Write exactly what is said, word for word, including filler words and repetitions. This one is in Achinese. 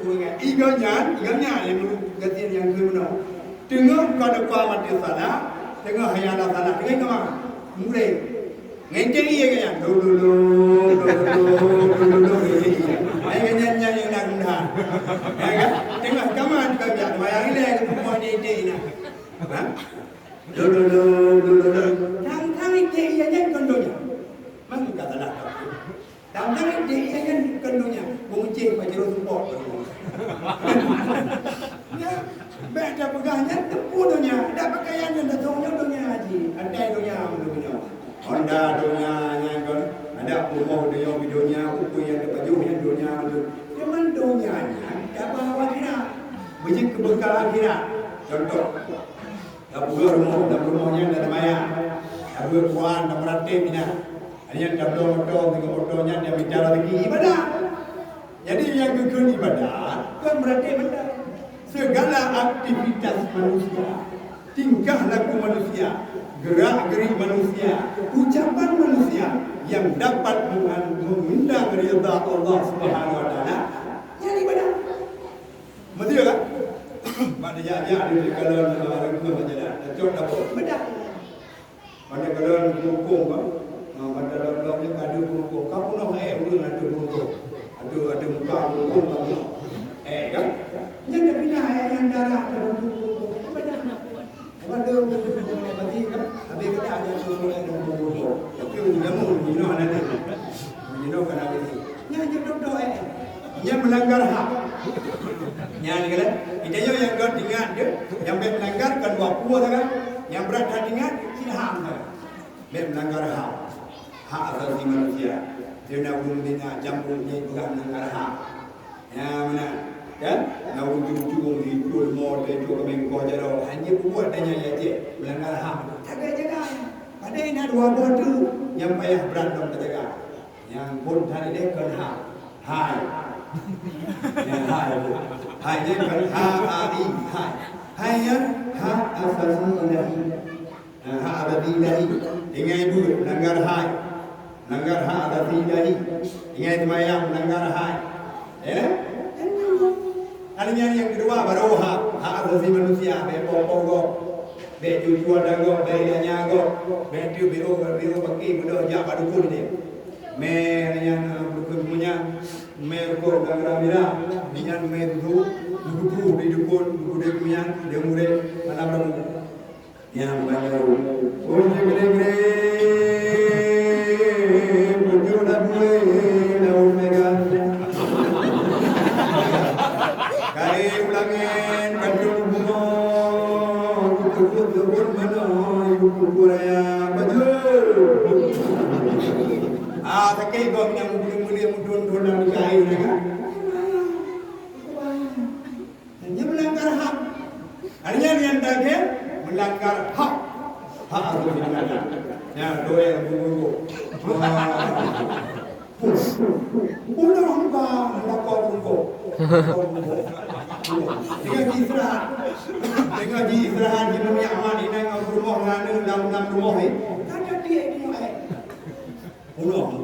Ingat, iga nyan, iga nyan nyang geutanyoe nyang keu meunoe. Teungoh ka depa maté salah, teungoh hana salah, teungoh kama? Mulai. Ngon cek ié nyan, lo, lo, lo, lo, lo, lo, lo, lo, lo, lo, lo. Ai nyan, nyan, nyan, nyan, nyan. Ya kan? Teungoh kama juga biak, bayang ilèe, bumoe di, di, nah. Ha? Lo, lo, lo, lo, lo, lo. Tang-tang cek ié nyan kon donya. Mang ka salah ka. Tang-tang cek ié nyan kon donya. Bungceh pajero support baru. Ya, bèk tapeugah nyan teupeu donya. Dak pakaian nyang datang nyoe donya haji. Atai donya meunyoe. Honda donya nyan kon. Ada rumoh donya, donya, ukeue nyang tapajoh nyan donya tu. Cuman donya nyan ka bawa akhirat. Beujeuet keu beukal akhirat. Contoh, tapeugah rumoh, dan rumoh nyan dan maya. Tapeugah Quran, dan meuratéb inan. Hanya tabloe moto, tiga moto nyan dan mita rezeki ibadah. Jadi nyang geukheun ibadah kon meuratéb mantong. Segala aktivitas manusia, tingkah laku manusia, gerak-gerik manusia, ucapan manusia yang dapat mengan-, mengundang ridha Allah Subhanahu wa Taala, nyan ibadah. Beutôi kan? Pada jak-jak di kalon, eh, rengkuh jalan. Cok dapur. Ibadah. Pada kalon huköm kan? Ha, pada lom-lom ni ka ada huköm. Ka peunoh eh ureueng ateueh huköm. Ateueh, ateueh muka huköm ka peunoh. Eh, kan? Nyan dah pinah eh nyang darah ateueh huköm. Apa dah? Apa tu? Berarti kan? Habis kata ada huköm, ada huköm. Tapi ureueng jameun, ureueng jinoe hana ada. Ureueng jinoe kan ada. Nyan je contoh eh. Nyan melanggar hak. Nyan kan? Kita nyoe nyang dot ingat je, nyang bèk melanggar kan dua puluh kan? Nyang brat that ingat, cit ham kan? Bèk melanggar hak. Hak asasi manusia. Dia nak ureueng bina campur ni bukan melanggar hak. Ya, mana? Kan? Nak ureueng jujur di Pulo Limau, di Pulo Kemengkoh Jaro. Hanya buat dan nyan aja. Melanggar hak. Jaga-jaga. Padahai na dua boh tu nyang payah brat dong tajaga. Nyang phôn that ilèe kon ha. Hai. Nyang hai. Hai nyan kon ha, a, i, hai. Hai nyan hak asasi ilahi. Nah, hak asasi ilahi. Tinggai buet, melanggar hai. Melanggar hak asasi ilahi. Tinggai seumayang, melanggar hai. Ya? Kali nyan nyang keudua baru hak, hak asasi manusia, bèk po-po gob, bèk cucu ada gob, bèk nanya gob, bèk tu bèk oh, bèk oh paké mudah jak bak dukun dia. Mè nyan, eh, dukun punya, mè rukok gara-gara mira, nyan mè tu, duku di dukun, duku di punya, dia murid malam rabu. Nyang banyoe, "Ujeue gre-gre, ujeue labué, laôt meugan." Kayée ulangén, kantong bumoe, kuteukot-teukot manoe, kuteukot raya, bajeue. Ah, sakét gob nyang mulia-mulia mudon-don lam kayée nyan, kan? Nyan meulanggar hak. Artinya nyan dageng meulanggar hak. Hak harus dilanggar. Nyan doa yang menunggu. Wah. Udah enggak melanggar hukum. Dengan istirahat. Dengan istirahat di dunia aman ini dengan rumah ngana dalam, dalam rumah ni. Kan jadi ini, eh. Uroe